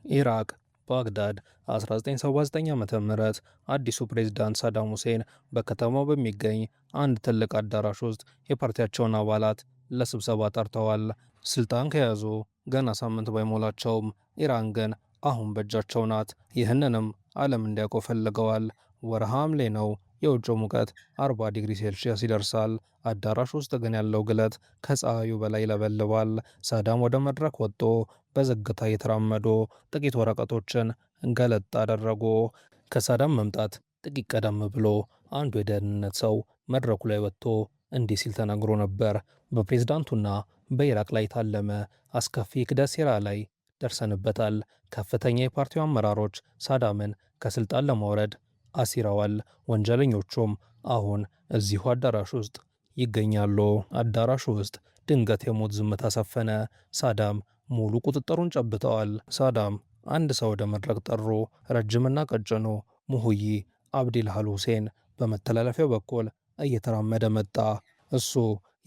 ኢራቅ ባግዳድ 1979 ዓ.ም። አዲሱ ፕሬዝዳንት ሳዳም ሁሴን በከተማው በሚገኝ አንድ ትልቅ አዳራሽ ውስጥ የፓርቲያቸውን አባላት ለስብሰባ ጠርተዋል። ስልጣን ከያዙ ገና ሳምንት ባይሞላቸውም ኢራን ግን አሁን በእጃቸው ናት። ይህንንም ዓለም እንዲያውቀው ፈልገዋል። ወርሃ ሐምሌ ነው። የውጭው ሙቀት 40 ዲግሪ ሴልሺየስ ይደርሳል። አዳራሽ ውስጥ ግን ያለው ግለት ከፀሐዩ በላይ ይለበልባል። ሳዳም ወደ መድረክ ወጥቶ በዝግታ እየተራመዱ ጥቂት ወረቀቶችን ገለጥ አደረጉ። ከሳዳም መምጣት ጥቂት ቀደም ብሎ አንዱ የደህንነት ሰው መድረኩ ላይ ወጥቶ እንዲህ ሲል ተናግሮ ነበር። በፕሬዝዳንቱና በኢራቅ ላይ የታለመ አስከፊ ክደት ሴራ ላይ ደርሰንበታል። ከፍተኛ የፓርቲው አመራሮች ሳዳምን ከስልጣን ለማውረድ አሲረዋል። ወንጀለኞቹም አሁን እዚሁ አዳራሽ ውስጥ ይገኛሉ። አዳራሹ ውስጥ ድንገት የሞት ዝምታ ሰፈነ። ሳዳም ሙሉ ቁጥጥሩን ጨብጠዋል። ሳዳም አንድ ሰው ወደ መድረክ ጠሩ። ረጅምና ቀጭኑ ሙሁይ አብዲልሃል ሁሴን በመተላለፊያው በኩል እየተራመደ መጣ። እሱ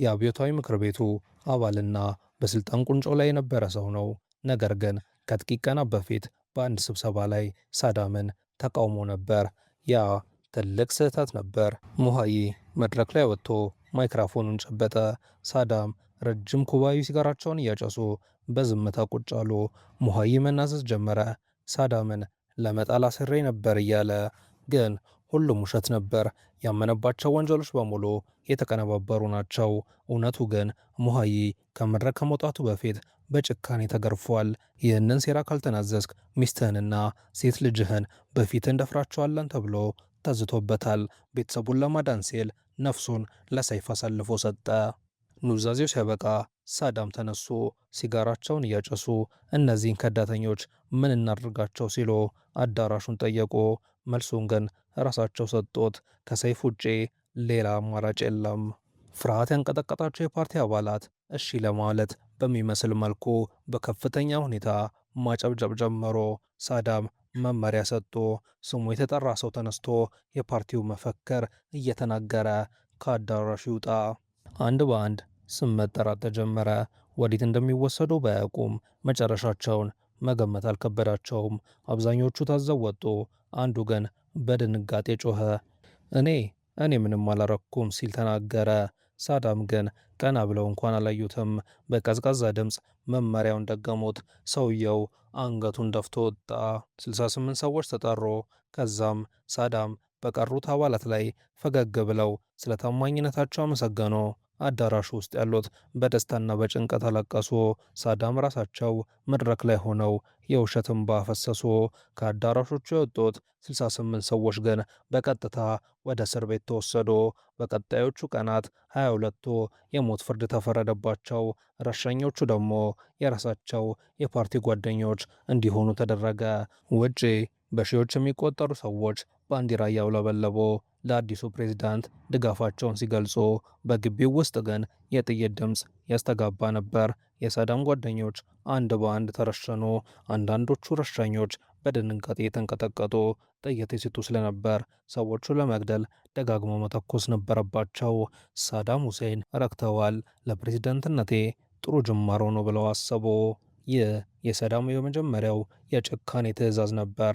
የአብዮታዊ ምክር ቤቱ አባልና በስልጣን ቁንጮ ላይ የነበረ ሰው ነው። ነገር ግን ከጥቂት ቀናት በፊት በአንድ ስብሰባ ላይ ሳዳምን ተቃውሞ ነበር። ያ ትልቅ ስህተት ነበር። ሙሃይ መድረክ ላይ ወጥቶ ማይክራፎኑን ጨበጠ። ሳዳም ረጅም ኩባዊ ሲጋራቸውን እያጨሱ በዝምታ ቁጭ አሉ። ሙሃይ መናዘዝ ጀመረ። ሳዳምን ለመጣል አስሬ ነበር እያለ ግን ሁሉም ውሸት ነበር። ያመነባቸው ወንጀሎች በሙሉ የተቀነባበሩ ናቸው። እውነቱ ግን ሙሃይ ከመድረክ ከመውጣቱ በፊት በጭካኔ ተገርፏል። ይህንን ሴራ ካልተናዘዝክ ሚስትህንና ሴት ልጅህን በፊት እንደፍራቸዋለን ተብሎ ተዝቶበታል። ቤተሰቡን ለማዳን ሲል ነፍሱን ለሰይፍ አሳልፎ ሰጠ። ኑዛዜው ሲያበቃ ሳዳም ተነሱ። ሲጋራቸውን እያጨሱ እነዚህን ከዳተኞች ምን እናድርጋቸው ሲሉ አዳራሹን ጠየቁ። መልሱን ግን ራሳቸው ሰጡት። ከሰይፍ ውጪ ሌላ አማራጭ የለም። ፍርሃት ያንቀጠቀጣቸው የፓርቲ አባላት እሺ ለማለት በሚመስል መልኩ በከፍተኛ ሁኔታ ማጨብጨብ ጀመሩ። ሳዳም መመሪያ ሰጡ። ስሙ የተጠራ ሰው ተነስቶ የፓርቲው መፈክር እየተናገረ ከአዳራሹ ይውጣ። አንድ በአንድ ስም መጠራት ተጀመረ። ወዴት እንደሚወሰዱ ባያውቁም መጨረሻቸውን መገመት አልከበዳቸውም። አብዛኞቹ ታዘው ወጡ። አንዱ ግን በድንጋጤ ጮኸ። እኔ እኔ ምንም አላረኩም ሲል ተናገረ። ሳዳም ግን ቀና ብለው እንኳን አላዩትም። በቀዝቃዛ ድምፅ መመሪያውን ደገሙት። ሰውየው አንገቱን ደፍቶ ወጣ። 68 ሰዎች ተጠሩ። ከዛም ሳዳም በቀሩት አባላት ላይ ፈገግ ብለው ስለ ታማኝነታቸው አመሰገኑ። አዳራሹ ውስጥ ያሉት በደስታና በጭንቀት አለቀሱ። ሳዳም ራሳቸው መድረክ ላይ ሆነው የውሸት እንባ አፈሰሱ። ከአዳራሾቹ የወጡት 68 ሰዎች ግን በቀጥታ ወደ እስር ቤት ተወሰዱ። በቀጣዮቹ ቀናት 22ቱ የሞት ፍርድ ተፈረደባቸው። ረሻኞቹ ደግሞ የራሳቸው የፓርቲ ጓደኞች እንዲሆኑ ተደረገ። ውጪ በሺዎች የሚቆጠሩ ሰዎች ባንዲራ እያውለበለቡ ለአዲሱ ፕሬዝዳንት ድጋፋቸውን ሲገልጹ፣ በግቢው ውስጥ ግን የጥይት ድምፅ ያስተጋባ ነበር። የሳዳም ጓደኞች አንድ በአንድ ተረሸኑ። አንዳንዶቹ ረሻኞች በድንጋጤ የተንቀጠቀጡ ጥይት ይስቱ ስለነበር ሰዎቹ ለመግደል ደጋግሞ መተኮስ ነበረባቸው። ሳዳም ሁሴን ረክተዋል። ለፕሬዝዳንትነቴ ጥሩ ጅማሮ ነው ብለው አሰቡ። ይህ የሳዳም የመጀመሪያው የጭካኔ ትዕዛዝ ነበር።